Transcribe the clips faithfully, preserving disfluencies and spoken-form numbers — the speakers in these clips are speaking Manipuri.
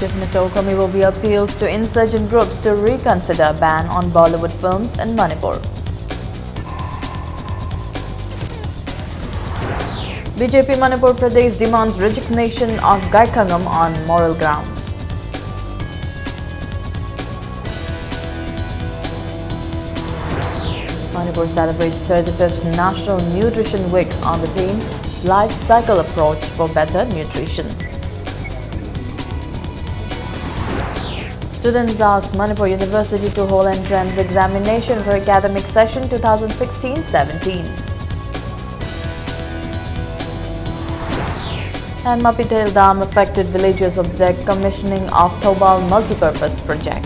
Chief Minister Okram Ibobi appealed to insurgent groups to reconsider ban on Bollywood films in Manipur. B J P Manipur Pradesh demands resignation of Gaikhangam on moral grounds. Manipur celebrates thirty-fifth National Nutrition Week on the theme Life Cycle Approach for Better Nutrition. Students ask Manipur University to hold entrance examination for academic session two thousand sixteen seventeen. And Mapithel Dam affected villages object commissioning of Thoubal multipurpose project.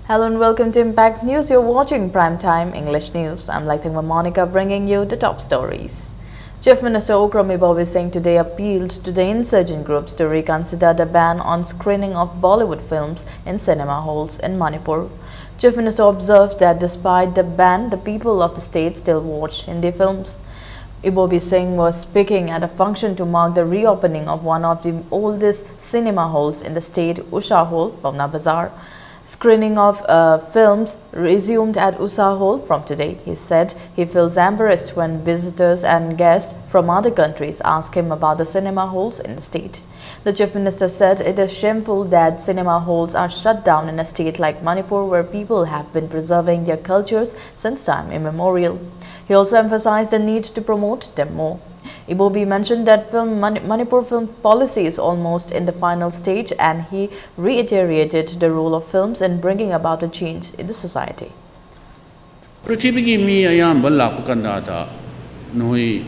Hello and welcome to Impact News. You're watching Prime Time English News. I'm Laithangma Monica, bringing you the top stories. Chief Minister Okram Ibobi Singh today appealed to the insurgent groups to reconsider the ban on screening of Bollywood films in cinema halls in Manipur. Chief Minister observed that despite the ban, the people of the state still watch Hindi films. Ibobi Singh was speaking at a function to mark the reopening of one of the oldest cinema halls in the state, Usha Hall, Pabna Bazar. Screening of uh, films resumed at Usha Hall from today. He said he feels embarrassed when visitors and guests from other countries ask him about the cinema halls in the state. The Chief Minister said it is shameful that cinema halls are shut down in a state like Manipur, where people have been preserving their cultures since time immemorial. He also emphasized the need to promote them more. Ibobi mentioned that film Mani- Manipur film policy is almost in the final stage, and he reiterated the role of films in bringing about a change in the society. ꯄ꯭ꯔꯤꯊꯤꯕꯤꯒꯤ ꯃꯤ ꯑꯌꯥꯝꯕ ꯂꯥꯛꯄ ꯀꯥꯟꯗ ꯅꯈꯣꯏ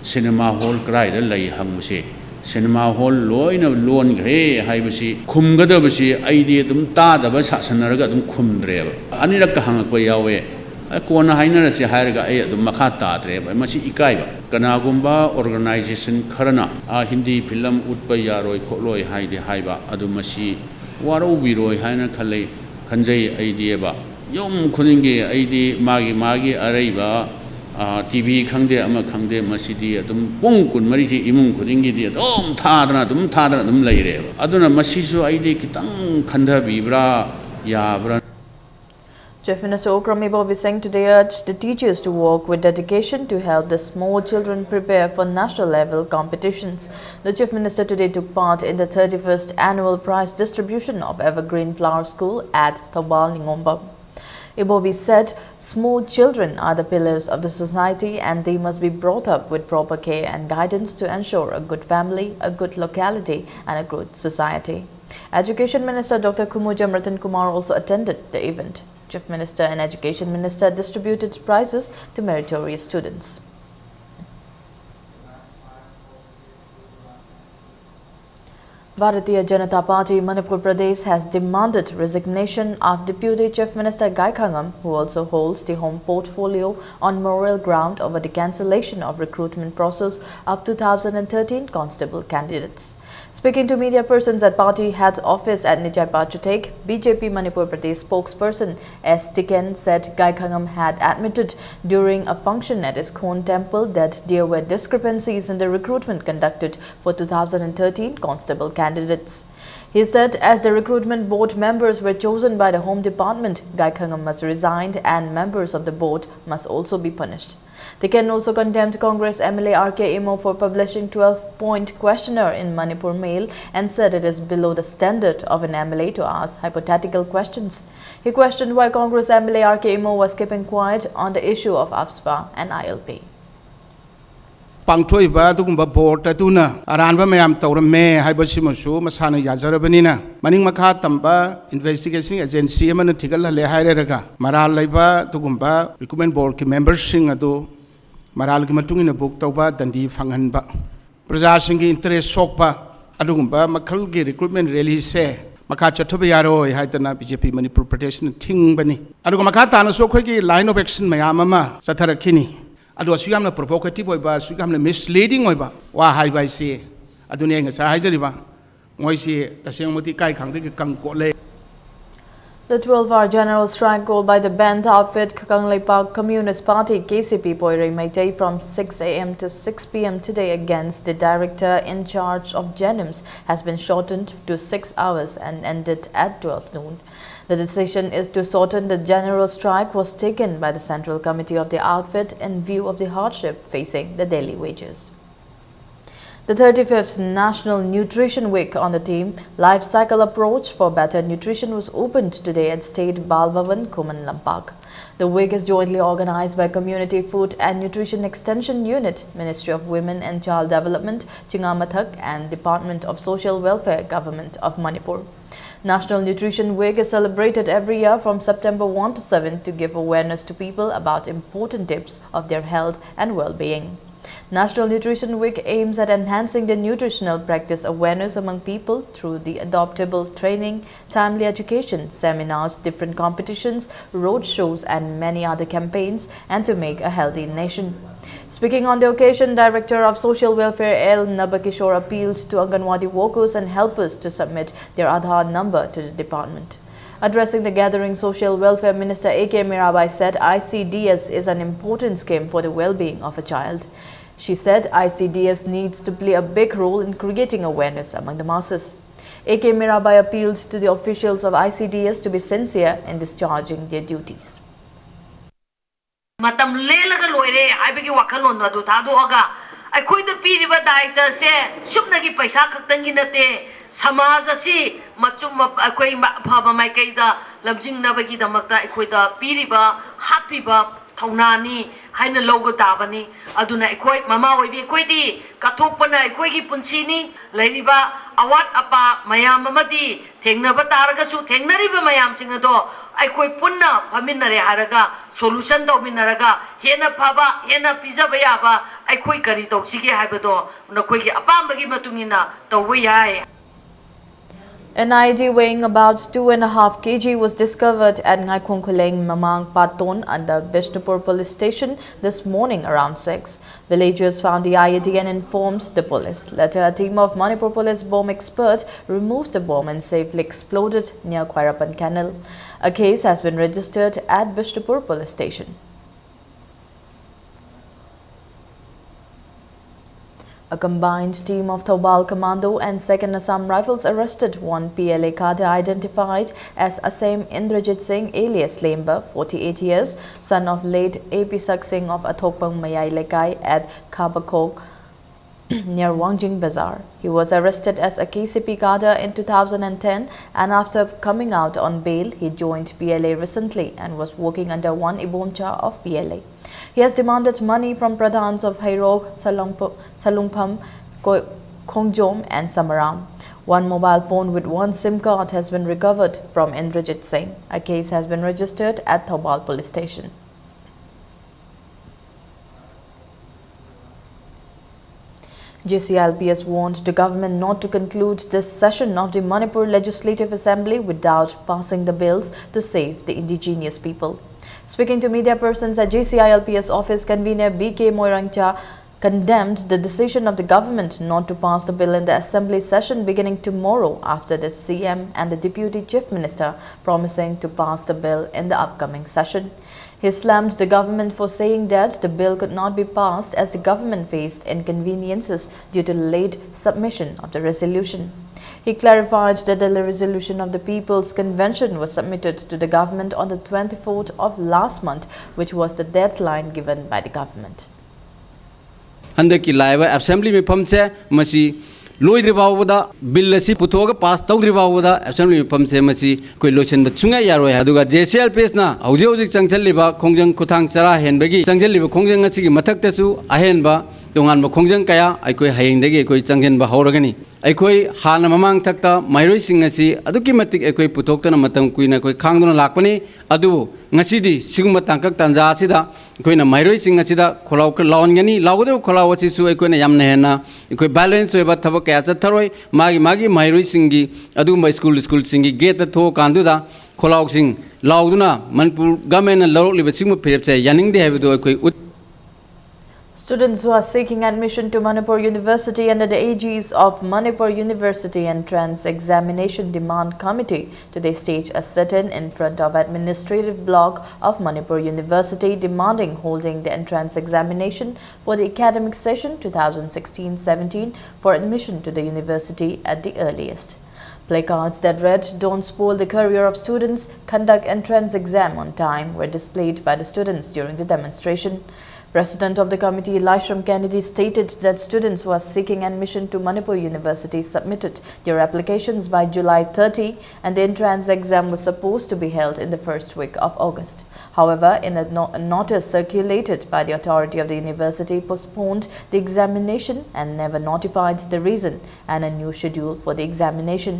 ꯁꯤꯅꯦꯃꯥ ꯍꯣꯜ ꯀꯗꯥꯏꯗ ꯂꯩ ꯍꯪꯕꯁꯦ, ꯁꯤꯅꯦꯃꯥ ꯍꯣꯜ ꯂꯣꯏꯅ ꯂꯣꯟꯈ꯭ꯔꯦ ꯍꯥꯏꯕꯁꯤ ꯈꯨꯝꯒꯗꯕꯁꯤ ꯑꯩꯗꯤ ꯑꯗꯨꯝ ꯇꯥꯗꯕ ꯁꯥꯁꯟꯅꯔꯒ ꯑꯗꯨꯝ ꯈꯨꯝꯗ꯭ꯔꯦꯕ꯫ ꯑꯅꯤꯔꯛꯀ ꯍꯪꯉꯛꯄ ꯌꯥꯎꯋꯦ꯫ "ꯑ, ꯀꯣꯟꯅ ꯍꯥꯏꯅꯔꯁꯦ" ꯍꯥꯏꯔꯒ ꯑꯩ ꯑꯗꯨꯝ ꯃꯈꯥ ꯇꯥꯗ꯭ꯔꯦꯕ꯫ ꯃꯁꯤ ꯏꯀꯥꯏꯕ꯫ ꯀꯅꯥꯒꯨꯝꯕ organization ꯈꯔꯅ, "ꯑ, ꯍꯤꯟꯗꯤ ꯐꯤꯂꯝ ꯎꯠꯄ ꯌꯥꯔꯣꯏ ꯈꯣꯠꯂꯣꯏ" ꯍꯥꯏꯗꯤ ꯍꯥꯏꯕ, ꯑꯗꯨ ꯃꯁꯤ ꯋꯥꯔꯧꯕꯤꯔꯣꯏ ꯍꯥꯏꯅ ꯈꯜꯂꯤ, ꯈꯟꯖꯩ ꯑꯩꯗꯤꯕ꯫ ꯌꯨꯝ ꯈꯨꯗꯤꯡꯒꯤ ꯑꯩꯗꯤ ꯃꯥꯒꯤ ꯃꯥꯒꯤ ꯑꯔꯩꯕ, ꯇꯤ ꯚꯤ ꯈꯪꯗꯦ, ꯑꯃ ꯈꯪꯗꯦ, ꯃꯁꯤꯗꯤ ꯑꯗꯨꯝ ꯄꯨꯡ ꯀꯨꯟꯃꯔꯤꯁꯤ ꯏꯃꯨꯡ ꯈꯨꯗꯤꯡꯒꯤꯗꯤ ꯑꯗꯨꯝ ꯊꯥꯗꯅ ꯑꯗꯨꯝ ꯊꯥꯗꯅ ꯑꯗꯨꯝ ꯂꯩꯔꯦꯕ꯫ ꯑꯗꯨꯅ ꯃꯁꯤꯁꯨ ꯑꯩꯗꯤ ꯈꯤꯇꯪ ꯈꯟꯊꯕꯤꯕ꯭ꯔꯥ, ꯌꯥꯕ꯭ꯔꯥ? Chief Minister Okram Ibobi Singh today urged the teachers to work with dedication to help the small children prepare for national level competitions. The Chief Minister today took part in the thirty-first annual prize distribution of Evergreen Flower School at Thoubal Ningomba. Ibobi said, "Small children are the pillars of the society and they must be brought up with proper care and guidance to ensure a good family, a good locality, and a good society." Education Minister Doctor Khumujam Ratan Kumar also attended the event. Chief Minister and Education Minister distributed prizes to meritorious students. Bharatiya Janata Party Manipur Pradesh has demanded resignation of Deputy Chief Minister Gai Khangam, who also holds the home portfolio, on moral ground over the cancellation of recruitment process of two thousand and thirteen constable candidates. Speaking to media persons at party head office at Nijaipa Chutek, B J P Manipur Pradesh spokesperson S Tiken said Gai Khangam had admitted during a function at ISKCON temple that there were discrepancies in the recruitment conducted for two thousand and thirteen constable candidates. He said as the recruitment board members were chosen by the Home Department, Gai Khangam must resign and members of the board must also be punished. Tiken also condemned Congress M L A R K Imo for publishing twelve-point questionnaire in Manipur Mail and said it is below the standard of an M L A to ask hypothetical questions. He questioned why Congress M L A R K Imo was keeping quiet on the issue of AFSPA and I L P. ꯄꯥꯡꯊꯣꯛꯏꯕ ꯑꯗꯨꯒꯨꯝꯕ ꯕꯣꯔꯗ ꯑꯗꯨꯅ ꯑꯔꯥꯟꯕ ꯃꯌꯥꯝ ꯇꯧꯔꯝꯃꯦ ꯍꯥꯏꯕꯁꯤꯃꯁꯨ ꯃꯁꯥꯅ ꯌꯥꯖꯔꯕꯅꯤꯅ, ꯃꯅꯤꯡ ꯃꯈꯥ ꯇꯝꯕ ꯏꯟꯚꯦꯁꯇꯤꯒꯦꯁꯟ ꯑꯦꯖꯦꯟꯁꯤ ꯑꯃꯅ ꯊꯤꯒꯠꯍꯜꯂꯦ ꯍꯥꯏꯔꯒ ꯃꯔꯥꯜ ꯂꯩꯕ ꯑꯗꯨꯒꯨꯝꯕ ꯔꯤꯀ꯭ꯔꯨꯠꯃꯦꯟ ꯕꯣꯔꯗꯀꯤ ꯃꯦꯝꯕꯔꯁꯤꯡ ꯑꯗꯨ ꯃꯔꯥꯜꯒꯤ ꯃꯇꯨꯡ ꯏꯟꯅ ꯕꯨꯛ ꯇꯧꯕ, ꯗꯟꯗꯤ ꯐꯪꯍꯟꯕ, ꯄ꯭ꯔꯖꯥꯁꯤꯡꯒꯤ ꯏꯟꯇꯔꯦꯁ ꯁꯣꯛꯄ ꯑꯗꯨꯒꯨꯝꯕ ꯃꯈꯜꯒꯤ ꯔꯤꯀ꯭ꯔꯨꯠꯃꯦꯟ ꯔꯦꯂꯤꯁꯦ ꯃꯈꯥ ꯆꯠꯊꯕ ꯌꯥꯔꯣꯏ ꯍꯥꯏꯗꯅ ꯕꯤ ꯖꯦ ꯄꯤ ꯃꯅꯤꯄꯨꯔ ꯄ꯭ꯔꯗꯦꯁꯅ ꯊꯤꯡꯕꯅꯤ꯫ ꯑꯗꯨꯒ ꯃꯈꯥ ꯇꯥꯅꯁꯨ ꯑꯩꯈꯣꯏꯒꯤ ꯂꯥꯏꯟ ꯑꯣꯐ ꯑꯦꯛꯁꯟ ꯃꯌꯥꯝ ꯑꯃ ꯆꯠꯊꯔꯛꯈꯤꯅꯤ꯫ ꯑꯗꯣ ꯑꯁꯨꯛ ꯌꯥꯝꯅ ꯄ꯭ꯔꯣꯚꯣꯀꯦꯇꯤꯚ ꯑꯣꯏꯕ, ꯑꯁꯨꯛ ꯌꯥꯝꯅ ꯃꯤꯁꯂꯤꯗꯤꯡ ꯑꯣꯏꯕ ꯋꯥ ꯍꯥꯏꯕ ꯍꯥꯏꯁꯤ ꯑꯗꯨꯅꯤ ꯑꯩ ꯉꯁꯥꯏ ꯍꯥꯏꯖꯔꯤꯕ꯫ ꯃꯣꯏꯁꯤ ꯇꯁꯦꯡꯃꯛꯇꯤ ꯏꯀꯥꯏ ꯈꯪꯗꯒꯤ ꯀꯪ ꯀꯣꯠꯂꯦ꯫ The twelve-hour general strike called by the banned outfit Khakang Lepak Communist Party, K C P, Poirei Meitei from six a m to six p m today against the director in charge of JNIMS has been shortened to six hours and ended at twelve noon. The decision is to shorten the general strike was taken by the Central Committee of the outfit in view of the hardship facing the daily wages. The thirty-fifth National Nutrition Week on the theme Life Cycle Approach for Better Nutrition was opened today at State Bal Bhavan, Khuman Lampak. The week is jointly organized by Community Food and Nutrition Extension Unit, Ministry of Women and Child Development, Chingamathak, and Department of Social Welfare, Government of Manipur. National Nutrition Week is celebrated every year from September one to seven to give awareness to people about important tips of their health and well-being. National Nutrition Week aims at enhancing the nutritional practice awareness among people through the adaptable training, timely education, seminars, different competitions, road shows, and many other campaigns, and to make a healthy nation. Speaking on the occasion, Director of Social Welfare L Nabakishore appealed to Anganwadi workers and helpers to submit their Aadhaar number to the department. Addressing the gathering, Social Welfare Minister A K Mirabai said I C D S is an important scheme for the well-being of a child. She said I C D S needs to play a big role in creating awareness among the masses. A K Mirabai appealed to the officials of I C D S to be sincere in discharging their duties. ꯃꯇꯝ ꯂꯦꯜꯂꯒ ꯂꯣꯏꯔꯦ ꯍꯥꯏꯕꯒꯤ ꯋꯥꯈꯜꯂꯣꯟ ꯑꯗꯨ ꯊꯥꯗꯣꯛꯑꯒ ꯑꯩꯈꯣꯏꯗ ꯄꯤꯔꯤꯕ ꯗꯥꯏꯇꯁꯦ ꯁꯨꯞꯅꯒꯤ ꯄꯩꯁꯥ ꯈꯛꯇꯪꯒꯤ ꯅꯠꯇꯦ, ꯁꯃꯥꯖ ꯑꯁꯤ ꯃꯆꯨꯝ ꯑꯩꯈꯣꯏ ꯑꯐꯕ ꯃꯥꯏꯀꯩꯗ ꯂꯝꯖꯤꯡꯅꯕꯒꯤꯗꯃꯛꯇ ꯑꯩꯈꯣꯏꯗ ꯄꯤꯔꯤꯕ ꯍꯥꯞꯄꯤꯕ ꯊꯧꯅꯥꯅꯤ ꯍꯥꯏꯅ ꯂꯧꯕ ꯇꯥꯕꯅꯤ꯫ ꯑꯗꯨꯅ ꯑꯩꯈꯣꯏ ꯃꯃꯥ ꯑꯣꯏꯕꯤ ꯑꯩꯈꯣꯏꯗꯤ ꯀꯠꯊꯣꯛꯄꯅ ꯑꯩꯈꯣꯏꯒꯤ ꯄꯨꯟꯁꯤꯅꯤ꯫ ꯂꯩꯔꯤꯕ ꯑꯋꯥꯠ ꯑꯄꯥ ꯃꯌꯥꯝ ꯑꯃꯗꯤ ꯊꯦꯡꯅꯕ ꯇꯥꯔꯒꯁꯨ ꯊꯦꯡꯅꯔꯤꯕ ꯃꯌꯥꯝꯁꯤꯡ ꯑꯗꯣ ꯑꯩꯈꯣꯏ ꯄꯨꯟꯅ ꯐꯝꯃꯤꯟꯅꯔꯦ ꯍꯥꯏꯔꯒ solution ꯇꯧꯃꯤꯟꯅꯔꯒ ꯍꯦꯟꯅ ꯐꯕ ꯍꯦꯟꯅ ꯄꯤꯖꯕ ꯌꯥꯕ ꯑꯩꯈꯣꯏ ꯀꯔꯤ ꯇꯧꯁꯤꯒꯦ ꯍꯥꯏꯕꯗꯣ ꯅꯈꯣꯏꯒꯤ ꯑꯄꯥꯝꯕꯒꯤ ꯃꯇꯨꯡ ꯏꯟꯅ ꯇꯧꯕ ꯌꯥꯏ꯫ An I E D weighing about two and a half K G was discovered at Ngaikhong Khuleng Mamang Paton under Bishnupur Police Station this morning around six. Villagers found the I E D and informed the police. Later, a team of Manipur Police bomb expert removed the bomb and safely exploded near Khwairapan Canal. A case has been registered at Bishnupur Police Station. A combined team of Thoubal Commando and Second Assam Rifles arrested one P L A cadre identified as Asem Indrajit Singh alias Lemba, forty-eight years, son of late A P Sak Singh of Athokpang Mayai Lekai at Khabakhok near Wangjing Bazar. He was arrested as a K C P cadre in two thousand and ten, and after coming out on bail, he joined P L A recently and was working under one Ibomcha of P L A. He has demanded money from Pradhans of Heirok, Salungp-, Salungpham, Ko-, Khongjom and Samaram. One mobile phone with one SIM card has been recovered from Indrajit Singh. A case has been registered at Thoubal Police Station. J C I L P S warned the government not to conclude this session of the Manipur Legislative Assembly without passing the bills to save the indigenous people. Speaking to media persons at J C I L P S office, convener B K Moirangcha condemned the decision of the government not to pass the bill in the assembly session beginning tomorrow after the C M and the Deputy Chief Minister promising to pass the bill in the upcoming session. He slammed the government for saying that the bill could not be passed as the government faced inconveniences due to late submission of the resolution. He clarified that the resolution of the People's Convention was submitted to the government on the twenty-fourth of last month, which was the deadline given by the government. ꯍꯟꯗꯛꯀꯤ ꯂꯥꯛꯏꯕ ꯑꯦꯁꯦꯝꯕ꯭ꯂꯤ ꯃꯤꯐꯝꯁꯦ ꯃꯁꯤ ꯂꯣꯏꯗ꯭ꯔꯤ ꯐꯥꯎꯕꯗ, ꯕꯤꯜ ꯑꯁꯤ ꯄꯨꯊꯣꯛꯑꯒ ꯄꯥꯁ ꯇꯧꯗ꯭ꯔꯤ ꯐꯥꯎꯕꯗ ꯑꯦꯁꯦꯝꯕ꯭ꯂꯤ ꯃꯤꯐꯝꯁꯦ ꯃꯁꯤ ꯑꯩꯈꯣꯏ ꯂꯣꯏꯁꯤꯟꯕ ꯁꯨꯡꯌꯥ ꯌꯥꯔꯣꯏ꯫ ꯑꯗꯨꯒ ꯖꯦ ꯁꯤ ꯑꯦꯜ ꯄꯤ ꯑꯦꯁꯅ ꯍꯧꯖꯤꯛ ꯍꯧꯖꯤꯛ ꯆꯪꯁꯤꯜꯂꯤꯕ ꯈꯣꯡꯖꯪ, ꯈꯨꯊꯥꯡ ꯆꯔꯥ ꯍꯦꯟꯕꯒꯤ ꯆꯪꯁꯤꯜꯂꯤꯕ ꯈꯣꯡꯖꯪ ꯑꯁꯤꯒꯤ ꯃꯊꯛꯇꯁꯨ ꯑꯍꯦꯟꯕ ꯇꯣꯉꯥꯟꯕ ꯈꯣꯡꯖꯪ ꯀꯌꯥ ꯑꯩꯈꯣꯏ ꯍꯌꯦꯡꯗꯒꯤ ꯑꯩꯈꯣꯏ ꯆꯪꯁꯤꯟꯕ ꯍꯧꯔꯒꯅꯤ꯫ ꯑꯩꯈꯣꯏ ꯍꯥꯟꯅ ꯃꯃꯥꯡ ꯊꯛꯇ ꯃꯍꯩꯔꯣꯏꯁꯤꯡ ꯑꯁꯤ ꯑꯗꯨꯛꯀꯤ ꯃꯇꯤꯛ ꯑꯩꯈꯣꯏ ꯄꯨꯊꯣꯛꯇꯅ ꯃꯇꯝ ꯀꯨꯏꯅ ꯑꯩꯈꯣꯏ ꯈꯥꯡꯗꯨꯅ ꯂꯥꯛꯄꯅꯤ꯫ ꯑꯗꯨꯕꯨ ꯉꯁꯤꯗꯤ ꯁꯤꯒꯨꯝꯕ ꯇꯥꯡꯀꯛ ꯇꯥꯟꯖꯥ ꯑꯁꯤꯗ ꯑꯩꯈꯣꯏꯅ ꯃꯍꯩꯔꯣꯏꯁꯤꯡ ꯑꯁꯤꯗ ꯈꯣꯜꯂꯥꯎ ꯈꯔ ꯂꯥꯎꯍꯟꯒꯅꯤ꯫ ꯂꯥꯎꯒꯗꯧꯔꯤꯕ ꯈꯣꯜꯂꯥꯎ ꯑꯁꯤꯁꯨ ꯑꯩꯈꯣꯏꯅ ꯌꯥꯝꯅ ꯍꯦꯟꯅ ꯑꯩꯈꯣꯏ violence ꯑꯣꯏꯕ ꯊꯕꯛ ꯀꯌꯥ ꯆꯠꯊꯔꯣꯏ꯫ ꯃꯥꯒꯤ ꯃꯥꯒꯤ ꯃꯍꯩꯔꯣꯏꯁꯤꯡꯒꯤ ꯑꯗꯨꯒꯨꯝꯕ ꯁ꯭ꯀꯨꯜ ꯁ꯭ꯀꯨꯜꯁꯤꯡꯒꯤ ꯒꯦꯠꯇ ꯊꯣꯛꯑꯀꯥꯟꯗꯨꯗ ꯈꯣꯜꯂꯥꯎꯁꯤꯡ ꯂꯥꯎꯗꯨꯅ ꯃꯅꯤꯄꯨꯔ ꯒꯃꯦꯟꯅ ꯂꯧꯔꯛꯂꯤꯕ ꯁꯤꯒꯨꯝꯕ ꯐꯤꯔꯦꯞꯁꯦ ꯌꯥꯅꯤꯡꯗꯦ ꯍꯥꯏꯕꯗꯨ ꯑꯩꯈꯣꯏ ꯎꯠ Students who are seeking admission to Manipur University under the aegis of Manipur University Entrance Examination Demand Committee today staged a sit-in in front of administrative block of Manipur University, demanding holding the entrance examination for the academic session two thousand sixteen seventeen for admission to the university at the earliest. Placards that read, "Don't spoil the career of students, conduct entrance exam on time," were displayed by the students during the demonstration. President of the committee, Laishram Kennedy, stated that students who are seeking admission to Manipur University submitted their applications by July thirty, and the entrance exam was supposed to be held in the first week of August. However, in a no-, notice circulated by the authority of the university, postponed the examination and never notified the reason and a new schedule for the examination.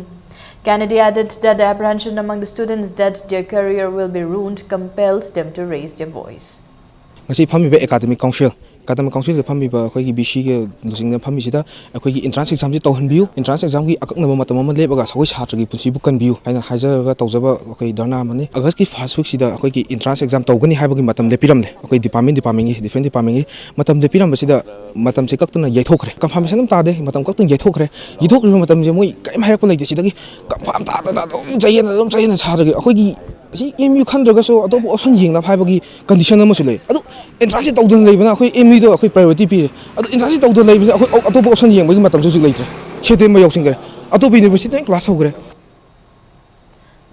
Kennedy added that the apprehension among the students that their career will be ruined compelled them to raise their voice. ꯉꯁꯤ ꯐꯝꯃꯤꯕ academic council, academic councilꯗ ꯐꯝꯃꯤꯕ ꯑꯩꯈꯣꯏꯒꯤ ꯕꯤ ꯁꯤꯒꯤ ꯂꯨꯆꯤꯡꯗ ꯐꯝꯃꯤꯁꯤꯗ ꯑꯩꯈꯣꯏꯒꯤ entrance examꯁꯤ ꯇꯧꯍꯟꯕꯤꯌꯨ, entrance examꯒꯤ ꯑꯀꯛꯅꯕ ꯃꯇꯝ ꯑꯃ ꯂꯦꯞꯄꯒ ꯑꯩꯈꯣꯏ ꯁꯥꯇ꯭ꯔꯒꯤ ꯄꯨꯟꯁꯤꯕꯨ ꯀꯟꯕꯤꯌꯨ ꯍꯥꯏꯅ ꯍꯥꯏꯖꯔꯒ ꯇꯧꯖꯕ ꯑꯩꯈꯣꯏ ꯙꯔꯅꯥ ꯑꯃꯅꯤ꯫ Augustꯀꯤ first weekꯁꯤꯗ ꯑꯩꯈꯣꯏꯒꯤ entrance exam ꯇꯧꯒꯅꯤ ꯍꯥꯏꯕꯒꯤ ꯃꯇꯝ ꯂꯦꯞꯄꯤꯔꯝꯂꯦ ꯑꯩꯈꯣꯏ department departmentꯒꯤ, different departmentꯒꯤ ꯃꯇꯝ ꯂꯦꯞꯄꯤꯔꯝꯕꯁꯤꯗ ꯃꯇꯝꯁꯦ ꯀꯛꯇꯅ ꯌꯩꯊꯣꯛꯈ꯭ꯔꯦ꯫ Confirmation ꯑꯃ ꯇꯥꯗꯦ, ꯃꯇꯝ ꯀꯛꯇꯅ ꯌꯩꯊꯣꯛꯈ꯭ꯔꯦ꯫ ꯌꯩꯊꯣꯛꯈ꯭ꯔꯤꯕ ꯃꯇꯝꯁꯦ ꯃꯣꯏ ꯀꯔꯤꯝ ꯍꯥꯏꯔꯛꯄ ꯂꯩꯇꯦ꯫ ꯁꯤꯗꯒꯤ confirm ꯇꯥꯗꯅ ꯑꯗꯨꯝ ꯆꯌꯦꯠꯅ ꯑꯗꯨꯝ ꯆꯌꯦꯠꯅ ꯁꯥꯔꯒ ꯑꯩꯈꯣꯏꯒꯤ ꯑꯁꯤ ꯑꯦꯝ ꯌꯨ ꯈꯟꯗ꯭ꯔꯒꯁꯨ ꯑꯇꯣꯞꯄ option ꯌꯦꯡꯅꯕ ꯍꯥꯏꯕꯒꯤ condition ꯑꯃꯁꯨ ꯂꯩ꯫ ꯑꯗꯨ entrance ꯇꯧꯗꯅ ꯂꯩꯕꯅ ꯑꯩꯈꯣꯏ ꯑꯦꯝ ꯌꯨꯗ ꯑꯩꯈꯣꯏ priority ꯄꯤꯔꯦ꯫ ꯑꯗꯨ entrance ꯇꯧꯗꯅ ꯂꯩꯕꯅ ꯑꯩꯈꯣꯏ ꯑꯇꯣꯞꯄ option ꯌꯦꯡꯕꯒꯤ ꯃꯇꯝꯁꯨ ꯍꯧꯖꯤꯛ ꯂꯩꯇ꯭ꯔꯦ꯫ September ꯌꯧꯁꯤꯟꯈ꯭ꯔꯦ꯫ ꯑꯇꯣꯞꯄ university ꯂꯣꯏ class ꯍꯧꯈ꯭ꯔꯦ꯫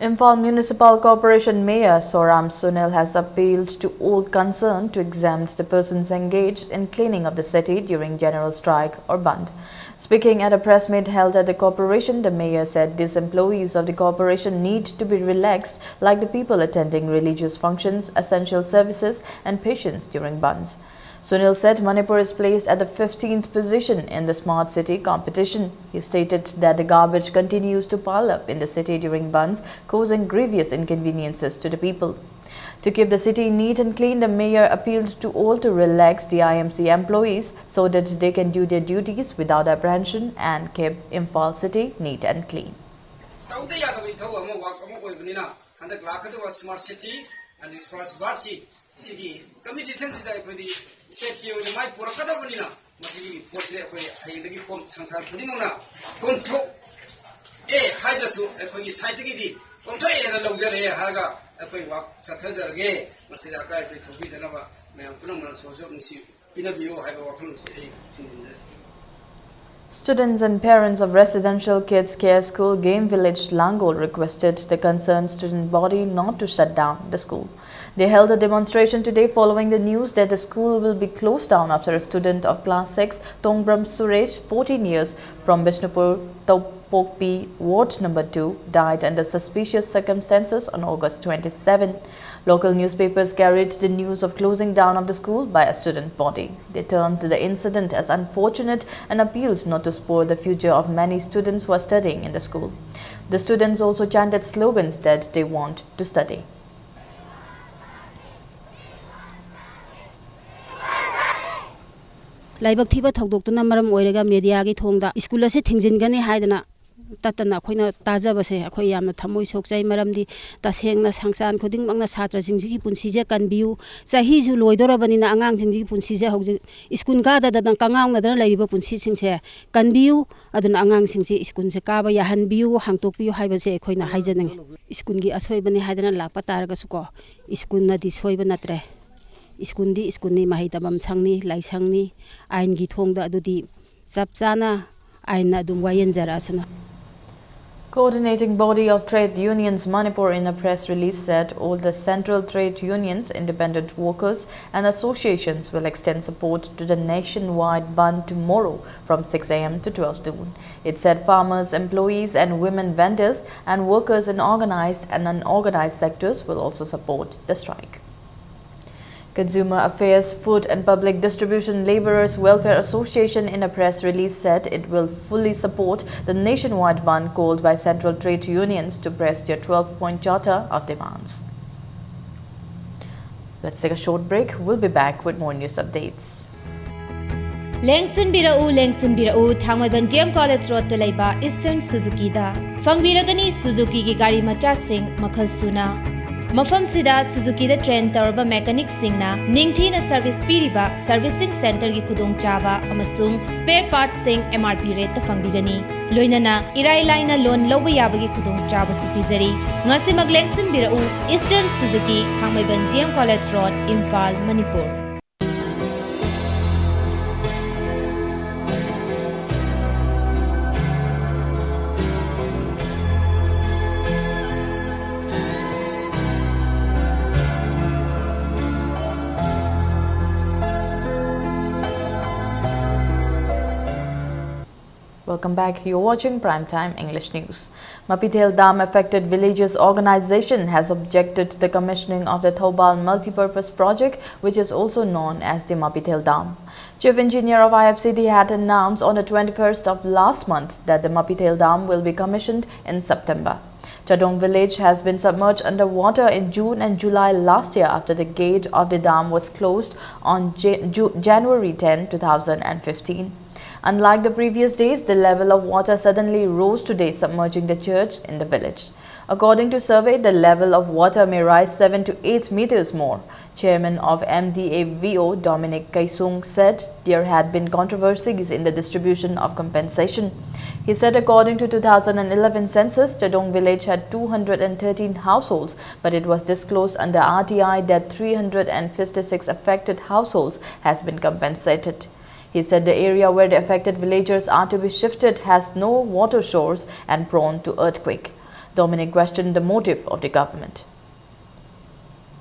Imphal Municipal Corporation Mayor Soram Sunil has appealed to all concerned to exempt the persons engaged in cleaning of the city during general strike or bandh. Speaking at a press meet held at the corporation, the mayor said these employees of the corporation need to be relaxed like the people attending religious functions, essential services, and patients during bandhs. Sunil said Manipur is placed at the fifteenth position in the smart city competition. He stated that the garbage continues to pile up in the city during bandhs, causing grievous inconveniences to the people. To keep the city neat and clean, the mayor appealed to all to relax the I M C employees so that they can do their duties without apprehension and keep Imphal city neat and clean. ꯇꯧꯗ ꯌꯥꯗꯕ ꯏꯊꯧ ꯑꯃ ꯋꯥꯛ ꯑꯃ ꯑꯣꯏꯕꯅꯤꯅ ꯍꯟꯗꯛ ꯂꯥꯛꯀꯗꯕ ꯁ꯭ꯃꯥꯔꯠ ꯁꯤꯇꯤ ꯑꯦꯟ ꯁ꯭ꯃꯥꯔꯠ ꯕꯥꯔꯠꯀꯤ ꯁꯤꯒꯤ ꯀꯝꯄꯤꯇꯤꯁꯟꯁꯤꯗ ꯑꯩꯈꯣꯏꯗꯤ ꯁ꯭ꯇꯦꯠꯀꯤ ꯑꯣꯏꯅ ꯃꯥꯏ ꯄꯨꯔꯛꯀꯗꯕꯅꯤꯅ ꯃꯁꯤꯒꯤ ꯄꯣꯠꯁꯤꯗ ꯑꯩꯈꯣꯏ ꯍꯌꯦꯡꯗꯒꯤ ꯀꯣꯝ ꯁꯪꯁꯥꯔ ꯈꯨꯗꯤꯡꯃꯛꯅ ꯀꯣꯝꯊꯣꯛꯑꯦ ꯍꯥꯏꯗ꯭ꯔꯁꯨ ꯑꯩꯈꯣꯏꯒꯤ ꯁꯥꯏꯠꯇꯒꯤꯗꯤ ꯀꯣꯝꯊꯣꯛꯑꯦꯅ ꯂꯧꯖꯔꯦ ꯍꯥꯏꯔꯒ ꯑꯩꯈꯣꯏ ꯋꯥꯛ ꯆꯠꯊꯖꯔꯒꯦ꯫ ꯃꯁꯤꯗ ꯑꯀꯥꯏ ꯑꯇꯣꯏ ꯊꯣꯛꯄꯤꯗꯅꯕ ꯃꯌꯥꯝ ꯄꯨꯝꯅꯃꯛꯅꯁꯨ ꯍꯧꯖꯤꯛ ꯅꯨꯡꯁꯤ ꯄꯤꯅꯕꯤꯌꯨ ꯍꯥꯏꯕ ꯋꯥꯈꯜꯂꯣꯟꯁꯤ ꯑꯩ ꯊꯝꯖꯤꯟꯖꯔꯤ꯫ Students and parents of Residential Kids Care School, Game Village, Langol requested the concerned student body not to shut down the school. They held a demonstration today following the news that the school will be closed down after a student of class six, Tongbram Suresh, fourteen years, from Bishnupur, Topokpi, Ward number two, died under suspicious circumstances on August twenty-seven. Local newspapers carried the news of closing down of the school by a student body. They termed the incident as unfortunate and appealed not to spoil the future of many students who are studying in the school. The students also chanted slogans that they want to study. ꯂꯥꯏꯕꯛ ꯊꯤꯕ ꯊꯧꯗꯣꯛꯇꯨꯅ ꯃꯔꯝ ꯑꯣꯏꯔꯒ ꯃꯦꯗꯤꯌꯥꯒꯤ ꯊꯣꯡꯗ ꯁ꯭ꯀꯨꯜ ꯑꯁꯤ ꯊꯤꯡꯖꯤꯟꯒꯅꯤ ꯍꯥꯏꯗꯅ ꯇꯠꯇꯅ ꯑꯩꯈꯣꯏꯅ ꯇꯥꯖꯕꯁꯦ ꯑꯩꯈꯣꯏ ꯌꯥꯝꯅ ꯊꯃꯣꯏ ꯁꯣꯛꯆꯩ꯫ ꯃꯔꯝꯗꯤ ꯇꯁꯦꯡꯅ ꯁꯪꯁꯥꯟ ꯈꯨꯗꯤꯡꯃꯛꯅ ꯁꯥꯇ꯭ꯔꯁꯤꯡꯁꯤꯒꯤ ꯄꯨꯟꯁꯤꯁꯦ ꯀꯟꯕꯤꯌꯨ꯫ ꯆꯍꯤꯁꯨ ꯂꯣꯏꯗꯣꯔꯕꯅꯤꯅ ꯑꯉꯥꯡꯁꯤꯡꯁꯤꯒꯤ ꯄꯨꯟꯁꯤꯁꯦ ꯍꯧꯖꯤꯛ ꯁ꯭ꯀꯨꯜ ꯀꯥꯗꯗꯅ ꯀꯉꯥꯎꯅꯗꯅ ꯂꯩꯔꯤꯕ ꯄꯨꯟꯁꯤꯁꯤꯡꯁꯦ ꯀꯟꯕꯤꯌꯨ꯫ ꯑꯗꯨꯅ ꯑꯉꯥꯡꯁꯤꯡꯁꯤ ꯁ꯭ꯀꯨꯜꯁꯦ ꯀꯥꯕ ꯌꯥꯍꯟꯕꯤꯌꯨ, ꯍꯥꯡꯇꯣꯛꯄꯤꯌꯨ ꯍꯥꯏꯕꯁꯦ ꯑꯩꯈꯣꯏꯅ ꯍꯥꯏꯖꯅꯤꯡꯉꯤ꯫ ꯁ꯭ꯀꯨꯜꯒꯤ ꯑꯁꯣꯏꯕꯅꯤ ꯍꯥꯏꯗꯅ ꯂꯥꯛꯄ ꯇꯥꯔꯒꯁꯨꯀꯣ, ꯁ꯭ꯀꯨꯜꯅꯗꯤ ꯁꯣꯏꯕ ꯅꯠꯇ꯭ꯔꯦ꯫ ꯁ꯭ꯀꯨꯜꯗꯤ ꯁ꯭ꯀꯨꯜꯅꯤ, ꯃꯍꯩ ꯇꯝꯐꯝ ꯁꯪꯅꯤ, ꯂꯥꯏꯁꯪꯅꯤ꯫ ꯑꯥꯏꯟꯒꯤ ꯊꯣꯡꯗ ꯑꯗꯨꯗꯤ ꯆꯞ ꯆꯥꯅ ꯑꯥꯏꯟꯅ ꯑꯗꯨꯝ ꯋꯥꯌꯦꯟꯖꯔꯛꯑꯁꯅꯨ꯫ Coordinating Body of Trade Unions Manipur in a press release said all the central trade unions, independent workers and associations will extend support to the nationwide bandh tomorrow from six a m to twelve noon. It said farmers, employees and women vendors and workers in organized and unorganized sectors will also support the strike. Consumer Affairs, Food and Public Distribution Labourers Welfare Association, in a press release, said it will fully support the nationwide bandh called by central trade unions to press their twelve-point charter of demands. Let's take a short break. We'll be back with more news updates. ꯂꯦꯡꯁꯤꯟꯕꯤꯔꯛꯎ, ꯂꯦꯡꯁꯤꯟꯕꯤꯔꯛꯎ, ꯊꯥꯡꯃꯩꯕꯟ ꯗꯤ ꯑꯦꯝ ꯀꯣꯂꯦꯖ ꯔꯣꯗꯇ ꯂꯩꯕ ꯏꯁꯇꯔꯟ ꯁꯨꯖꯨꯀꯤꯗ꯫ ꯐꯪꯕꯤꯔꯒꯅꯤ ꯁꯨꯖꯨꯀꯤꯒꯤ ꯒꯥꯔꯤ ꯃꯆꯥꯁꯤꯡ ꯃꯈꯜ ꯁꯨꯅ꯫ ꯃꯐꯝꯁꯤꯗ ꯁꯨꯖꯨꯀꯤꯗ ꯇ꯭ꯔꯦꯟ ꯇꯧꯔꯕ ꯃꯦꯀꯥꯅꯤꯛꯁꯤꯡꯅ ꯅꯤꯡꯊꯤꯅ ꯁꯔꯚꯤꯁ ꯄꯤꯔꯤꯕ ꯁꯔꯚꯤꯁꯤꯡ ꯁꯦꯟꯇꯔꯒꯤ ꯈꯨꯗꯣꯡꯆꯥꯕ ꯑꯃꯁꯨꯡ ꯁ꯭ꯄꯦꯌꯔ ꯄꯥꯔꯠꯁꯤꯡ ꯑꯦꯝ ꯑꯥꯔ ꯄꯤ ꯔꯦꯠꯇ ꯐꯪꯕꯤꯒꯅꯤ꯫ ꯂꯣꯏꯅꯅ ꯏꯔꯥꯏ ꯂꯥꯏꯅ ꯂꯣꯟ ꯂꯧꯕ ꯌꯥꯕꯒꯤ ꯈꯨꯗꯣꯡꯆꯥꯕꯁꯨ ꯄꯤꯖꯔꯤ꯫ ꯉꯁꯤꯃꯛ ꯂꯦꯡꯁꯤꯟꯕꯤꯔꯛꯎ, eastern Suzuki, Thangmeiband D M college road, Imphal, Manipur. Welcome back. You're watching Prime Time English News. Mapithel Dam Affected Villages Organization has objected to the commissioning of the Thoubal Multipurpose Project, which is also known as the Mapithel Dam. Chief Engineer of I F C D had announced on the twenty-first of last month that the Mapithel Dam will be commissioned in September. Chadong village has been submerged underwater in June and July last year after the gate of the dam was closed on Ja- Ju- January tenth, two thousand fifteen. Unlike the previous days, the level of water suddenly rose today, submerging the church in the village. According to survey, the level of water may rise seven to eight meters more. Chairman of M D A V O, Dominic Kaisung, said there had been controversies in the distribution of compensation. He said according to two thousand eleven census, Chadong village had two hundred thirteen households, but it was disclosed under R T I that three hundred fifty-six affected households has been compensated. He said the area where the affected villagers are to be shifted has no water source and prone to earthquake. Dominic questioned the motive of the government.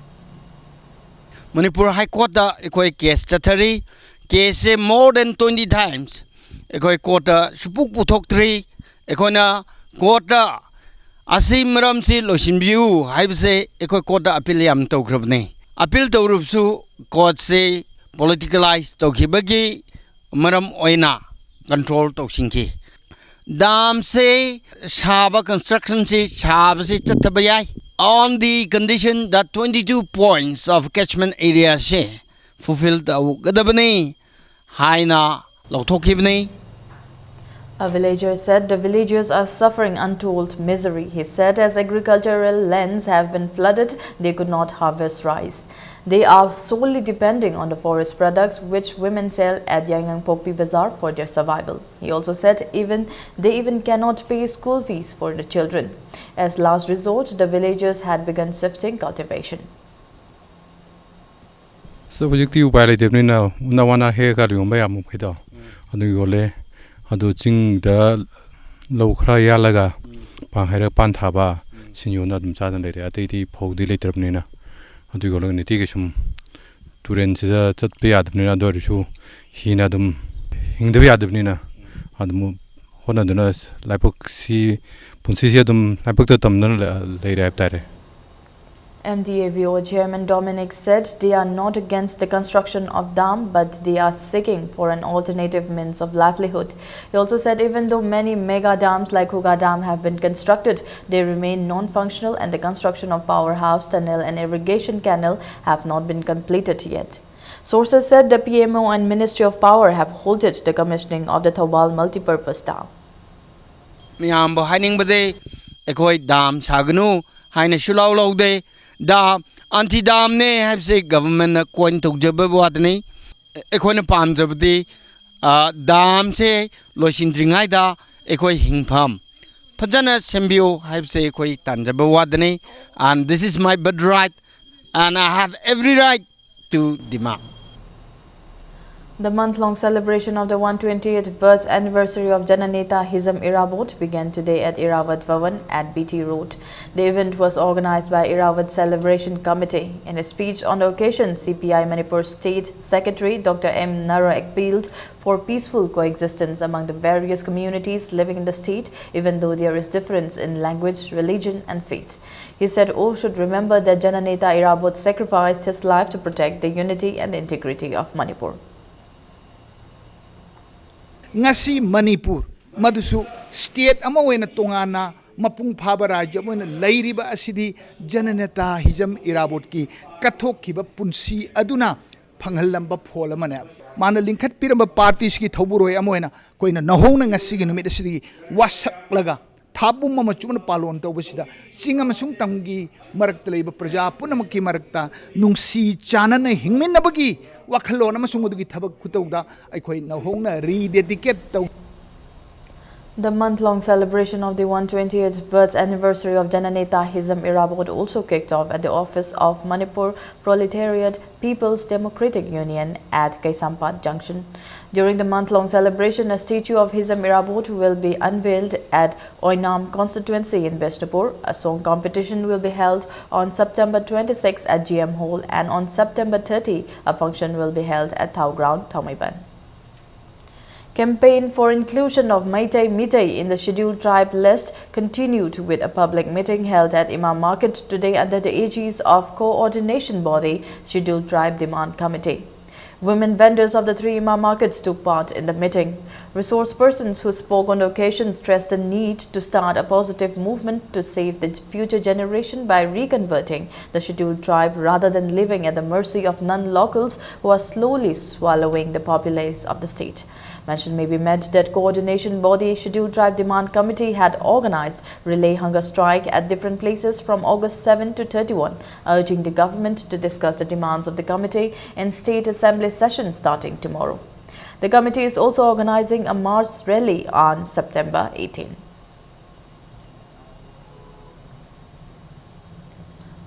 Manipur high ꯀꯣꯔꯠꯇ ꯑꯩꯈꯣꯏ ꯀꯦꯁ ꯆꯠꯊꯔꯤ꯫ ꯀꯦꯁꯁꯦ more than twenty times ꯑꯩꯈꯣꯏ ꯀꯣꯔꯠꯇ ꯁꯨꯄꯨ ꯄꯨꯊꯣꯛꯇ꯭ꯔꯤ꯫ ꯑꯩꯈꯣꯏꯅ ꯀꯣꯔꯠꯇ ꯑꯁꯤ ꯃꯔꯝꯁꯤ ꯂꯣꯏꯁꯤꯟꯕꯤꯌꯨ ꯍꯥꯏꯕꯁꯦ ꯑꯩꯈꯣꯏ ꯀꯣꯔꯠꯇ ꯑꯄꯤꯜ ꯌꯥꯝ ꯇꯧꯈ꯭ꯔꯕꯅꯤ꯫ ꯑꯄꯤꯜ ꯇꯧꯔꯨꯕꯁꯨ ꯀꯣꯔꯠꯁꯦ ꯄꯣꯂꯤꯇꯤꯀꯦꯂꯥꯏꯁ ꯇꯧꯈꯤꯕꯒꯤ ꯃꯔꯝ ꯑꯣꯏꯅ ꯀꯟꯇ꯭ꯔꯣꯜ ꯇꯧꯁꯤꯟꯈꯤ꯫ ꯗꯥꯝꯁꯦ ꯁꯥꯕ, ꯀꯟꯁꯇ꯭ꯔꯛꯁꯟꯁꯦ ꯁꯥꯕꯁꯦ ꯆꯠꯊꯕ ꯌꯥꯏ, on the condition that twenty two points of catchment areaꯁꯦ ꯐꯨꯜꯐꯤꯜ ꯇꯧꯒꯗꯕꯅꯤ ꯍꯥꯏꯅ ꯂꯧꯊꯣꯛꯈꯤꯕꯅꯤ꯫ A villager said the villagers are suffering untold misery. He said as agricultural lands have been flooded, they could not harvest rice. They are solely depending on the forest products which women sell at Yaingangpokpi Bazaar for their survival. He also said even they even cannot pay school fees for the children. As last resort, the villagers had begun shifting cultivation. ꯑꯁ, ꯍꯧꯖꯤꯛꯇꯤ ꯎꯄꯥꯏ ꯂꯩꯇꯕꯅꯤꯅ ꯎꯅꯥ ꯋꯥꯅꯥ ꯍꯦꯛꯑꯒ ꯌꯣꯟꯕ ꯌꯥꯕ ꯃꯈꯩꯗꯣ ꯑꯗꯨ ꯌꯣꯜꯂꯦ꯫ ꯑꯗꯨ ꯆꯤꯡꯗ ꯂꯧ ꯈꯔ ꯌꯥꯜꯂꯒ ꯄꯥꯟ ꯍꯩꯔꯒ ꯄꯥꯟ ꯊꯥꯕ, ꯁꯤꯡ ꯌꯣꯟꯅ ꯑꯗꯨꯝ ꯆꯥꯗꯅ ꯂꯩꯔꯦ꯫ ꯑꯇꯩꯗꯤ ꯐꯧꯗꯤ ꯂꯩꯇ꯭ꯔꯕꯅꯤꯅ ꯑꯗꯨ ꯌꯣꯜꯂꯒ ꯅꯤꯇꯤꯒꯤ ꯁꯨꯝ ꯇꯨꯔꯦꯟꯁꯤꯗ ꯆꯠꯄ ꯌꯥꯗꯕꯅꯤꯅ, ꯑꯗꯨ ꯑꯣꯏꯔꯁꯨ ꯍꯤꯅ ꯑꯗꯨꯝ ꯍꯤꯡꯗꯕ ꯌꯥꯗꯕꯅꯤꯅ ꯑꯗꯨꯝ ꯍꯣꯠꯅꯗꯨꯅ ꯂꯥꯏꯕꯛꯁꯤ, ꯄꯨꯟꯁꯤꯁꯤ ꯑꯗꯨꯝ ꯂꯥꯏꯕꯛꯇ ꯇꯝꯗꯨꯅ ꯂꯩ-, ꯂꯩꯔꯦ ꯍꯥꯏꯕ ꯇꯥꯔꯦ꯫ M D A V O chairman Dominic said they are not against the construction of dam, but they are seeking for an alternative means of livelihood. He also said even though many mega dams like Khuga Dam have been constructed, they remain non-functional, and the construction of powerhouse, tunnel and irrigation canal have not been completed yet. Sources said the P M O and Ministry of Power have halted the commissioning of the Thoubal multipurpose dam. ꯃꯌꯥꯝꯕꯨ ꯍꯥꯏꯅꯤꯡꯕꯗꯤ, ꯑꯩꯈꯣꯏ ꯗꯥꯝ ꯁꯥꯒꯅꯨ ꯍꯥꯏꯅ ꯁꯨꯂꯥꯎ ꯂꯧꯗꯦ꯫ ꯗꯥꯝ, ꯑꯦꯟꯇꯤ ꯗꯥꯝꯅꯦ ꯍꯥꯏꯕꯁꯦ ꯒꯚꯔꯟꯃꯦꯟꯅ ꯀꯣꯏꯟ ꯇꯧꯖꯕ ꯋꯥꯗꯅꯤ꯫ ꯑꯩꯈꯣꯏꯅ ꯄꯥꯝꯖꯕꯗꯤ, ꯑ, ꯗꯥꯝꯁꯦ ꯂꯣꯏꯁꯤꯟꯗ꯭ꯔꯤꯉꯩꯗ ꯑꯩꯈꯣꯏ ꯍꯤꯡꯐꯝ ꯐꯖꯅ ꯁꯦꯝꯕꯤꯌꯨ ꯍꯥꯏꯕꯁꯦ ꯑꯩꯈꯣꯏ ꯇꯥꯟꯖꯕ ꯋꯥꯗꯅꯤ꯫ And this is my birthright, and I have every right to demand. The month-long celebration of the one twentieth birth anniversary of Jananeta Hizam Irabot began today at Iravat Bhavan at B T Road. The event was organized by Iravat Celebration Committee. In a speech on the occasion, C P I Manipur State Secretary Doctor M Nara appealed for peaceful coexistence among the various communities living in the state, even though there is difference in language, religion, and faith. He said all should remember that Jananeta Irabot sacrificed his life to protect the unity and integrity of Manipur. ꯉꯁꯤ ꯃꯅꯤꯄꯨꯔ, ꯃꯗꯨꯁꯨ state ꯑꯃ ꯑꯣꯏꯅ ꯇꯣꯉꯥꯟꯅ ꯃꯄꯨꯡ ꯐꯥꯕ ꯔꯥꯖ꯭ꯌ ꯑꯃ ꯑꯣꯏꯅ ꯂꯩꯔꯤꯕ ꯑꯁꯤꯗꯤ ꯖꯅꯅꯦꯇꯥ ꯍꯤꯖꯝ ꯏꯔꯥꯕꯣꯠꯀꯤ ꯀꯠꯊꯣꯛꯈꯤꯕ ꯄꯨꯟꯁꯤ ꯑꯗꯨꯅ ꯐꯪꯍꯜꯂꯝꯕ ꯐꯣꯜ ꯑꯃꯅꯦ꯫ ꯃꯥꯅ ꯂꯤꯡꯈꯠꯄꯤꯔꯝꯕ partyꯁꯤꯒꯤ ꯊꯧꯕꯨꯔꯣꯏ ꯑꯃ ꯑꯣꯏꯅ ꯑꯩꯈꯣꯏꯅ ꯅꯧꯍꯧꯅ ꯉꯁꯤꯒꯤ ꯅꯨꯃꯤꯠ ꯑꯁꯤꯗꯒꯤ ꯋꯥꯁꯛꯂꯒ ꯊꯥ ꯄꯨꯝ ꯑꯃ ꯆꯨꯞꯅ ꯄꯥꯂꯣꯟ ꯇꯧꯕꯁꯤꯗ ꯆꯤꯡ ꯑꯃꯁꯨꯡ ꯇꯝꯒꯤ ꯃꯔꯛꯇ ꯂꯩꯕ ꯄ꯭ꯔꯖꯥ ꯄꯨꯝꯅꯃꯛꯀꯤ ꯃꯔꯛꯇ ꯅꯨꯡꯁꯤ ꯆꯥꯟꯅꯅ ꯍꯤꯡꯃꯤꯟꯅꯕꯒꯤ ꯋꯥꯈꯜꯂꯣꯟ ꯑꯃꯁꯨꯡ ꯃꯗꯨꯒꯤ ꯊꯕꯛ ꯈꯨꯇꯧꯗ ꯑꯩꯈꯣꯏ ꯅꯧꯍꯧꯅ rededicate ꯇꯧ꯫ The month-long celebration of the one twentieth birth anniversary of Jananeta Hizam Irabot also kicked off at the office of Manipur Proletariat People's Democratic Union at Kaisampat Junction. During the month-long celebration, a statue of Hizam Irabot will be unveiled at Oinam constituency in Bishnupur. A song competition will be held on September twenty-six at G M Hall, and on September thirty, a function will be held at Thao Ground, Thaumaiban. Campaign for inclusion of Meitei Meitei in the scheduled tribe list continued with a public meeting held at Imam Market today under the aegis of coordination body Scheduled Tribe Demand Committee. Women vendors of the three Imam markets took part in the meeting. Resource persons who spoke on the occasion stressed the need to start a positive movement to save the future generation by reconverting the scheduled tribe rather than living at the mercy of non-locals who are slowly swallowing the populace of the state. Mention may be made that coordination body Scheduled Tribe Demand Committee had organized relay hunger strike at different places from August seven to thirty-one, urging the government to discuss the demands of the committee in State Assembly session starting tomorrow. The committee is also organizing a mass rally on September eighteen.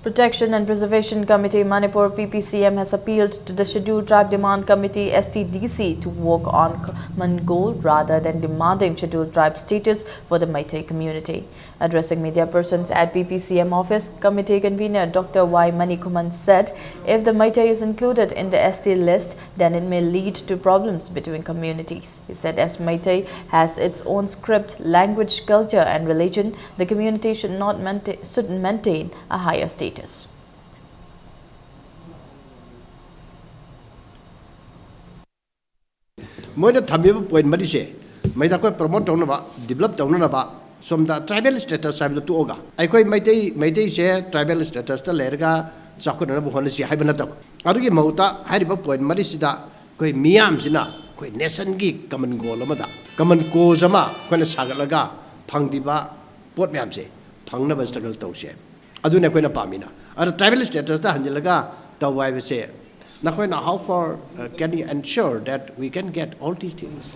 Protection and Preservation Committee, Manipur, P P C M, has appealed to the Scheduled Tribe Demand Committee, S T D C, to work on common goal rather than demanding Scheduled Tribe status for the Meitei community. Addressing media persons at P P C M office, committee convener Doctor Y Manikhuman said if the Meitei is included in the S T list, then it may lead to problems between communities. He said as Meitei has its own script, language, culture and religion, the community should not maintain, should maintain a higher status. ꯃꯣꯏꯅ ꯊꯝꯃꯤꯕ ꯄꯣꯏꯟ ꯃꯔꯤꯁꯦ ꯃꯩꯗ ꯑꯩꯈꯣꯏ ꯄ꯭ꯔꯣꯃꯣꯠ ꯇꯧꯅꯕ, ꯗꯤꯕꯂꯞ ꯇꯧꯅꯅꯕ, ꯁꯣꯝꯗ ꯇ꯭ꯔꯥꯏꯕꯦꯜ ꯁ꯭ꯇꯦꯇꯁ ꯍꯥꯏꯕꯗꯣ ꯇꯣꯛꯑꯒ ꯑꯩꯈꯣꯏ ꯃꯩꯇꯩ ꯃꯩꯇꯩꯁꯦ ꯇ꯭ꯔꯥꯏꯕꯦꯜ ꯁ꯭ꯇꯦꯇꯁꯇ ꯂꯩꯔꯒ ꯆꯥꯎꯈꯠꯅꯅꯕ ꯍꯣꯠꯅꯁꯤ ꯍꯥꯏꯕ ꯅꯠꯇꯕ, ꯑꯗꯨꯒꯤ ꯃꯍꯨꯠꯇ ꯍꯥꯏꯔꯤꯕ ꯄꯣꯏꯟ ꯃꯔꯤꯁꯤꯗ ꯑꯩꯈꯣꯏ ꯃꯤꯌꯥꯝꯁꯤꯅ ꯑꯩꯈꯣꯏ ꯅꯦꯁꯟꯒꯤ ꯀꯃꯟ ꯒꯣꯜ ꯑꯃꯗ, ꯀꯃꯟ ꯀꯣꯖ ꯑꯃ ꯑꯩꯈꯣꯏꯅ ꯁꯥꯒꯠꯂꯒ ꯐꯪꯗ꯭ꯔꯤꯕ ꯄꯣꯠ ꯃꯌꯥꯝꯁꯦ ꯐꯪꯅꯕ ꯁ꯭ꯇ꯭ꯔꯒꯜ ꯇꯧꯁꯦ꯫ ꯑꯗꯨꯅꯤ ꯑꯩꯈꯣꯏꯅ ꯄꯥꯝꯃꯤꯅ꯫ ꯑꯗꯣ ꯇ꯭ꯔꯥꯏꯕꯦꯜ ꯁ꯭ꯇꯦꯇꯁꯇ ꯍꯟꯖꯤꯜꯂꯒ ꯇꯧꯕ ꯍꯥꯏꯕꯁꯦ ꯅꯈꯣꯏꯅ how far, uh, can you ensure that we can get all these things?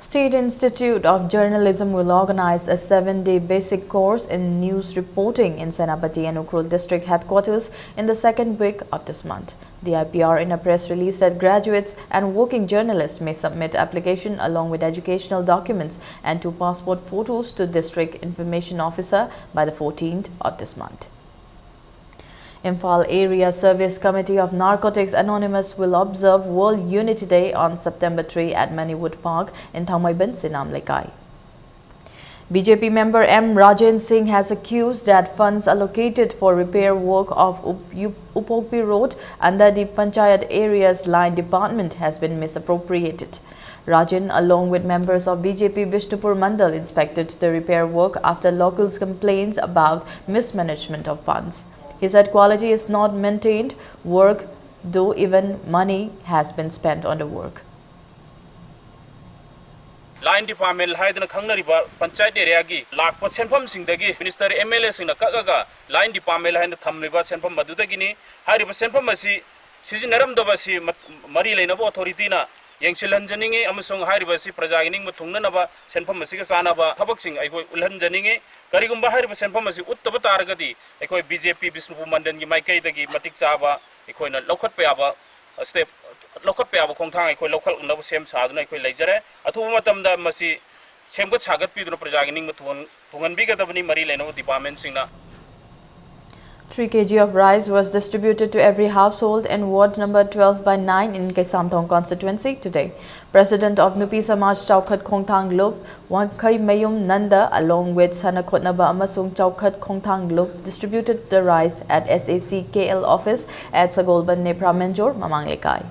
State Institute of Journalism will organize a seven-day basic course in news reporting in Senapati and Ukhrul district headquarters in the second week of this month. The I P R, in a press release, said graduates and working journalists may submit application along with educational documents and two passport photos to District Information Officer by the fourteenth of this month. Imphal Area Service Committee of Narcotics Anonymous will observe World Unity Day on September three at Manywood Park in Thangmeiban, Sinam Lekai. B J P member M Rajen Singh has accused that funds allocated for repair work of Up-, Up-, Upokpi Road under the Panchayat Area's Line Department has been misappropriated. Rajen, along with members of B J P Bishnupur Mandal, inspected the repair work after locals' complaints about mismanagement of funds. He said quality is not maintained, work, though even money has been spent on the work. Line department ꯍꯥꯏꯗꯨꯅ ꯈꯪꯅꯔꯤꯕ ꯄꯟꯆꯥꯌꯠ ꯑꯦꯔꯤꯌꯥꯒꯤ ꯂꯥꯛꯄ ꯁꯦꯟꯐꯝꯁꯤꯡꯗꯒꯤ ꯃꯤꯅꯤꯁꯇꯔ, ꯑꯦꯝ ꯑꯦꯜ ꯑꯦꯁꯤꯡꯅ ꯀꯛꯑꯒ ꯂꯥꯏꯟ ꯗꯤꯄꯥꯔꯠꯃꯦꯟ ꯍꯥꯏꯅ ꯊꯝꯂꯤꯕ ꯁꯦꯟꯐꯝ ꯑꯗꯨꯗꯒꯤꯅꯤ꯫ ꯍꯥꯏꯔꯤꯕ ꯁꯦꯟꯐꯝ ꯑꯁꯤ ꯁꯤꯖꯤꯟꯅꯔꯝꯗꯕ ꯑꯁꯤ ꯃꯔꯤ ꯂꯩꯅꯕ ꯑꯣꯊꯣꯔꯤꯇꯤꯅ ꯌꯦꯡꯁꯤꯜꯍꯟꯖꯅꯤꯡꯉꯤ ꯑꯃꯁꯨꯡ ꯍꯥꯏꯔꯤꯕ ꯑꯁꯤ ꯄ꯭ꯔꯖꯥꯒꯤ ꯅꯤꯡꯕ ꯊꯨꯡꯅꯅꯕ ꯁꯦꯟꯐꯝ ꯑꯁꯤꯒ ꯆꯥꯟꯅꯕ ꯊꯕꯛꯁꯤꯡ ꯑꯩꯈꯣꯏ ꯎꯠꯍꯟꯖꯅꯤꯡꯉꯤ꯫ ꯀꯔꯤꯒꯨꯝꯕ ꯍꯥꯏꯔꯤꯕ ꯁꯦꯟꯐꯝ ꯑꯁꯤ ꯎꯠꯇꯕ ꯇꯥꯔꯒꯗꯤ ꯑꯩꯈꯣꯏ ꯕꯤ ꯖꯦ ꯄꯤ ꯕꯤꯁꯅꯨꯄꯨꯔ ꯃꯟꯗꯜꯒꯤ ꯃꯥꯏꯀꯩꯗꯒꯤ ꯃꯇꯤꯛ ꯆꯥꯕ ꯑꯩꯈꯣꯏꯅ ꯂꯧꯈꯠꯄ ꯌꯥꯕ step ꯂꯧꯈꯠꯄ ꯌꯥꯕ ꯈꯣꯡꯊꯥꯡ ꯑꯩꯈꯣꯏ ꯂꯧꯈꯠꯅꯕ ꯁꯦꯝ ꯁꯥꯗꯨꯅ ꯑꯩꯈꯣꯏ ꯂꯩꯖꯔꯦ꯫ ꯑꯊꯨꯕ ꯃꯇꯝꯗ ꯃꯁꯤ ꯁꯦꯝꯒꯠ ꯁꯥꯒꯠꯄꯤꯗꯨꯅ ꯄ꯭ꯔꯖꯥꯒꯤ ꯅꯤꯡꯕ ꯊꯨꯡꯍꯟ-, ꯊꯨꯡꯍꯟꯕꯤꯒꯗꯕꯅꯤ ꯃꯔꯤ ꯂꯩꯅꯕ department ꯁꯤꯡꯅ꯫ Three K G of rice was distributed to every household in ward number twelve by nine in Keisamthong constituency today. President of Nupi Samaj Chaukhat Khongthang Lup, Wangkhai Mayum Nanda, along with Sana Khotnaba Amasung Chaukhat Khongthang Lup, distributed the rice at S A C K L office at Sagolban Nepra Menjor, Mamang Lekai.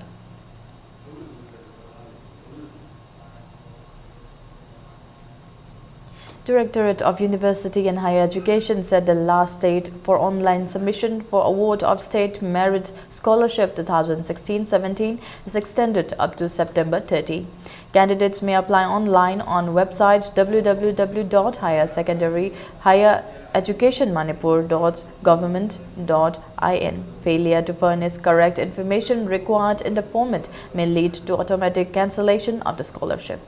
Directorate of University and Higher Education said the last date for online submission for award of State Merit Scholarship two thousand sixteen seventeen is extended up to September thirty. Candidates may apply online on website w w w dot higher secondary higher education manipur dot government dot i n. Failure to furnish correct information required in the format may lead to automatic cancellation of the scholarship.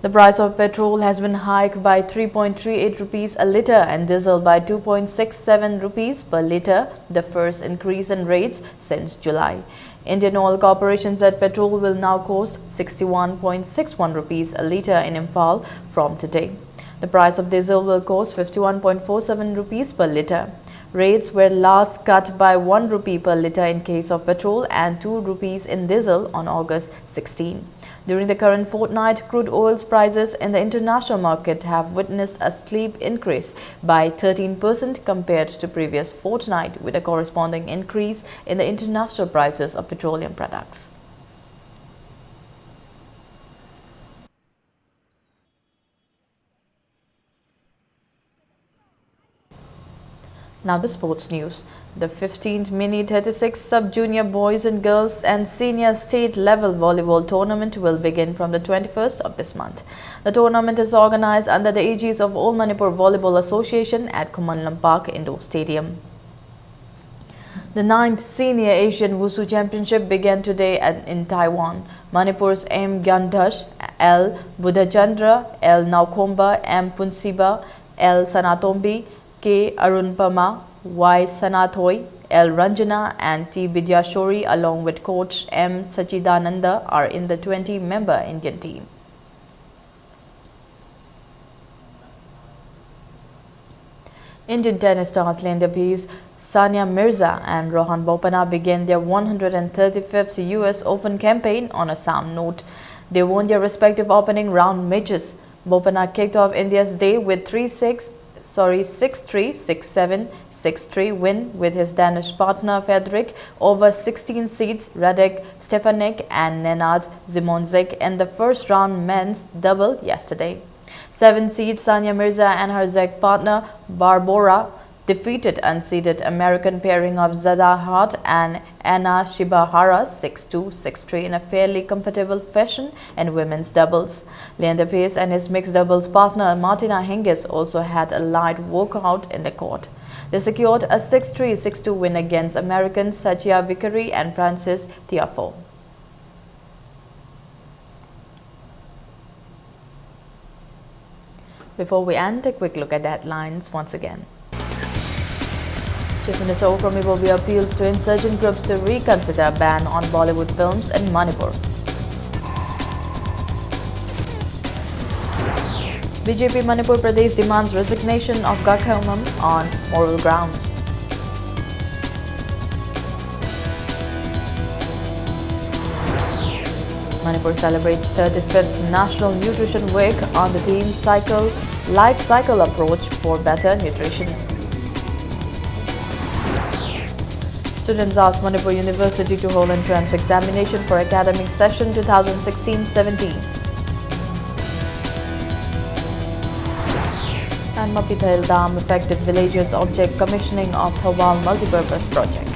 The price of petrol has been hiked by three point three eight rupees a litre and diesel by two point six seven rupees per litre, the first increase in rates since July. Indian Oil Corporation said petrol will now cost sixty-one point six one rupees a litre in Imphal from today. The price of diesel will cost fifty-one point four seven rupees per litre. Rates were last cut by one rupee per litre in case of petrol and two rupees in diesel on August sixteen. During the current fortnight, crude oil's prices in the international market have witnessed a steep increase by thirteen percent compared to previous fortnight, with a corresponding increase in the international prices of petroleum products. Now the sports news. The fifteenth Mini thirty-six Sub Junior Boys and Girls and Senior State Level Volleyball Tournament will begin from the twenty-first of this month. The tournament is organized under the aegis of All Manipur Volleyball Association at Khuman Lampak Indoor Stadium. The ninth Senior Asian Wushu Championship began today at, in Taiwan. Manipur's M Gyandash, L Buddhachandra, L Naokhomba, M Punsiba, L Sanatombi, K Arunpama, Y Sanathoi, L Ranjana, and T Bidyashori, along with coach M Sachidananda, are in the twenty member Indian team. Indian tennis stars Linda Pease, Sania Mirza, and Rohan Bopanna began their one hundred thirty-fifth U S Open campaign on a sound note. They won their respective opening round matches. Bopanna kicked off India's day with three six, sorry, six three, six seven, six three win with his Danish partner Fredrik over sixteen seeds Radek Stefanik and Nenad Zimonzic in the first round men's double yesterday. Seven seed Sania Mirza and her Czech partner Barbora defeated unseeded American pairing of Zada Hart and Anna Shibahara six two, six three in a fairly comfortable fashion in women's doubles. Leander Paes and his mixed doubles partner Martina Hingis also had a light walkout in the court. They secured a six three, six two win against Americans Satya Vickery and Frances Tiafoe. Before we end, a quick look at the headlines once again. Chief Minister Okram Ibobi appeals to insurgent groups to reconsider ban on Bollywood films in Manipur. B J P Manipur Pradesh demands resignation of Gakhamam on moral grounds. Manipur celebrates thirty-fifth National Nutrition Week on the theme Cycle, Life Cycle Approach for Better Nutrition. Students ask Manipur University to hold entrance examination for academic session two thousand sixteen seventeen. And Mapithel Dam affected villagers object commissioning of Thoubal multipurpose project.